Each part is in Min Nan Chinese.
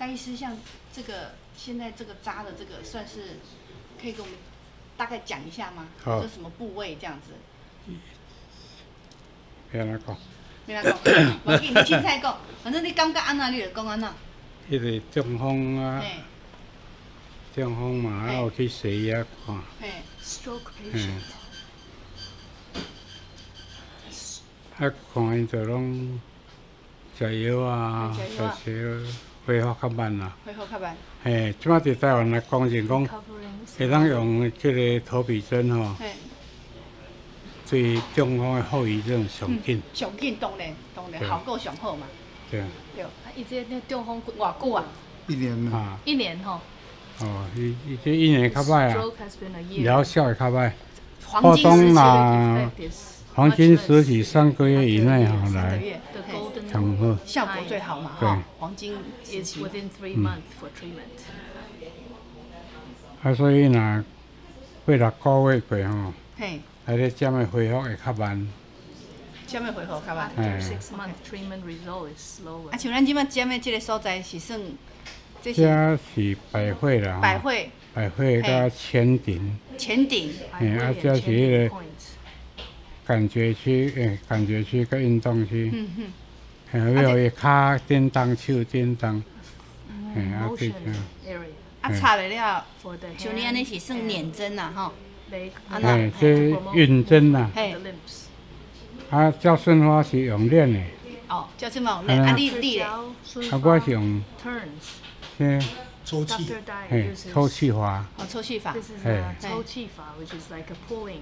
戴醫師，像這個現在這個扎的這個，算是可以給我們大概講一下嗎？好。這什麼部位這樣子？欲按怎講？欲按怎講？無緊，你凊彩講，反正你感覺按怎，你就講按怎。彼個中風啊，中風嘛，啊有去西醫看。Stroke patient。啊，看𪜶就攏食藥啊，食藥恢復較慢啦。恢復較慢。嘿，這擺佇台灣來講是講，會當用這個頭皮針吼，對中風的後遺症上緊。上緊，當然當然，效果上好嘛。對。對。啊，伊這個中風偌久啊？一年啊。一年吼。哦，伊伊這一年較歹啊，療效會較歹。黃金時期。黃金時期3個月以內吼來，上好。效果最好嘛，吼。黃金時期。啊，所以若過6個月過吼，啊，你針的恢復會較慢。針的恢復較慢。啊，像咱這擺針的這個所在是算，這是百會啦。百會。百會佮前頂。前頂。嘿，啊，這是彼個感覺區，感覺區佮運動區。嘿，要伊跤振動，手振動。嘿，啊，對。啊，插落了，像你按呢是算捻針啦，吼。嘿，這運針啦。啊，趙順發是用捻的。哦，趙順發用捻，啊，你咧？啊，我是用。這抽氣。嘿，抽氣法。哦，抽氣法。嘿。抽氣法，which is like a pulling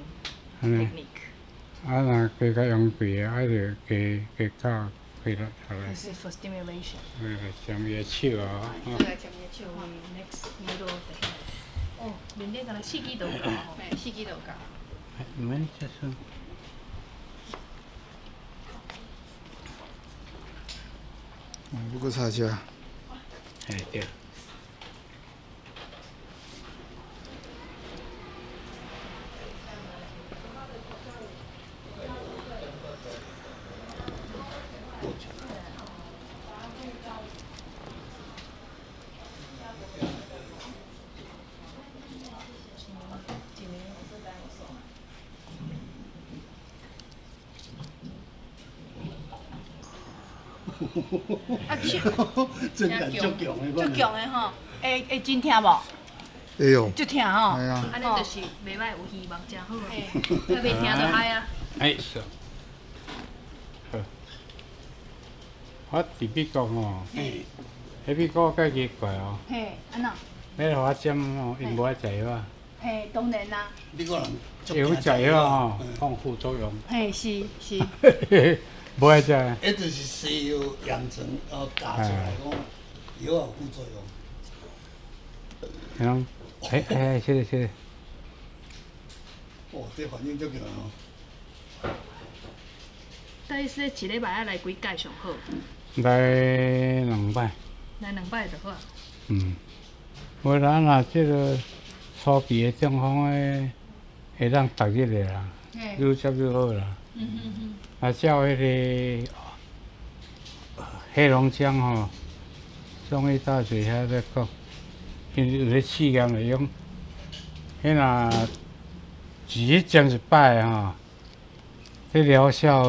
technique。啊，若加較用肥的，啊，就加加較開落出來。 This is for stimulation。針伊的手啊。這個針伊的手。 Next middle of the hand。哦，面頂敢若四支都有夠吼。嘿，四支都有夠。毋免遮順。不過插下。嘿，對。啊，手真感足強的，足強的吼，會會真疼無？會哦。足疼吼。係啊。按呢就是袂䆀，有希望，誠好。較袂疼就歹啊。哎，是。好。我佇美國吼，彼美國較奇怪哦。嘿，按怎？欲予我針吼，𪜶無愛食藥啊。嘿，當然啦。美國人有食藥吼，講副作用。嘿，是是。無愛食。彼就是西藥養成哦，教出來講藥有副作用。嗯，哎哎，謝謝謝謝。哦，這反應足強哦。戴醫師，一禮拜愛來幾擺上好？來兩擺。來兩擺就好。嗯，無咱若這個初期的中風的，會當逐日的啦，愈接愈好啦。啊，照彼個黑龍江吼，中醫大學遐咧講，𪜶有咧試驗咧講，彼若一日針一擺吼，這療效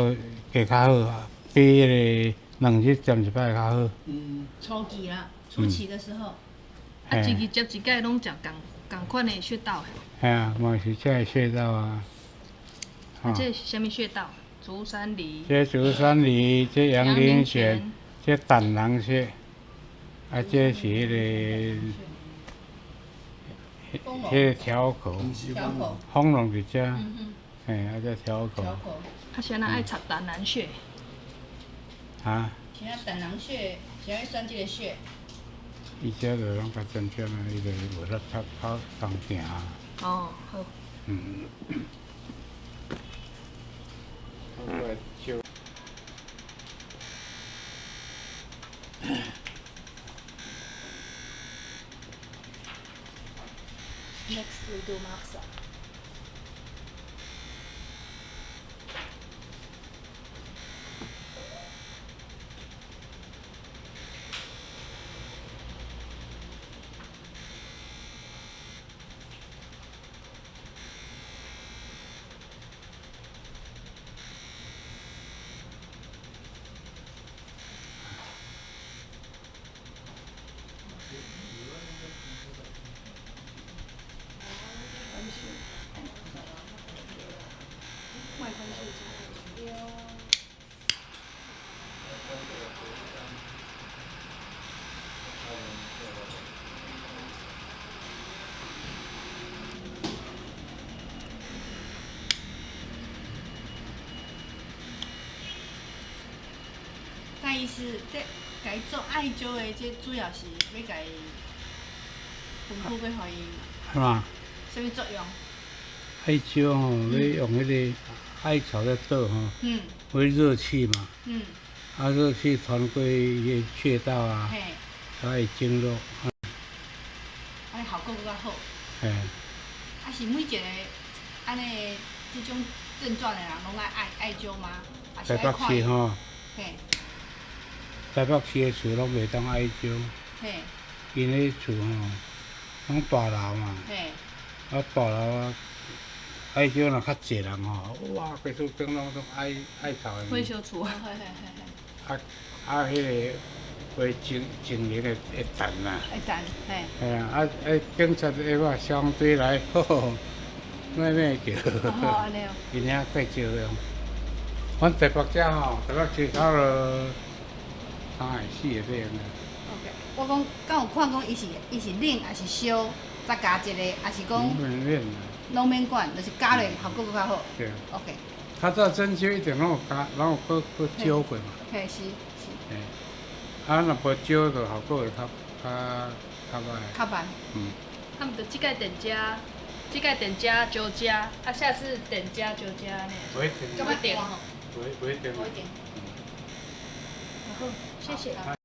會較好，比彼個兩日針一擺較好。嗯。初期啦，初期的時候。啊，一日針一擺攏食仝仝款的穴道。嘿啊，嘛是這個穴道啊。啊，這是啥物穴道？足三里。這足三里，這陽陵泉，這膽囊穴，啊，這是彼個，彼個調口。調口。豐隆佇遮，嘿，啊，這調口。啊，是按怎愛插膽囊穴？啊？是按膽囊穴，是按選這個穴。伊這就攏較針針啊，伊就無得較較當行。哦，好。嗯。就。 Next we do moxa. 醫師，這共伊做艾灸的，這主要是欲共伊吩咐欲予伊是嘛？啥物作用？艾灸吼，欲用彼个艾草咧做吼，會熱氣嘛，啊熱氣傳過伊的穴道啊，啊會經絡，按呢效果閣較好。嘿。啊是每一个按呢這種症狀的人攏愛艾艾灸嗎？還是台北愛看醫？市吼，台北市的厝攏袂當艾灸，𪜶彼厝吼，攏大樓嘛，啊大樓啊，艾灸若較濟人吼，哇，規厝頂攏總艾艾草的火味，燒厝。嘿嘿嘿嘿。啊啊，彼个會精精靈會會彈啦。會彈，嘿。嘿啊，啊啊，警察會話消防隊來，呵呵，咩咩叫？哦，按呢哦。𪜶遐過招用。阮台北遮吼，台北市差不多三个四個變啊。 OK，我講，敢有看講伊是冷抑是燒，再加一個，抑是講免攏免管，就是加落效果閣較好。對。 OK。較早針灸一定攏有加，攏有閣閣灸過嘛。嘿，是是。嘿，啊，若無灸就效果會較較較歹。較慢。嗯。他們就這擺電遮，這擺電遮燒遮，啊，下次電遮燒遮按呢。無一定。無一定吼。無一定。無一定。好，謝謝。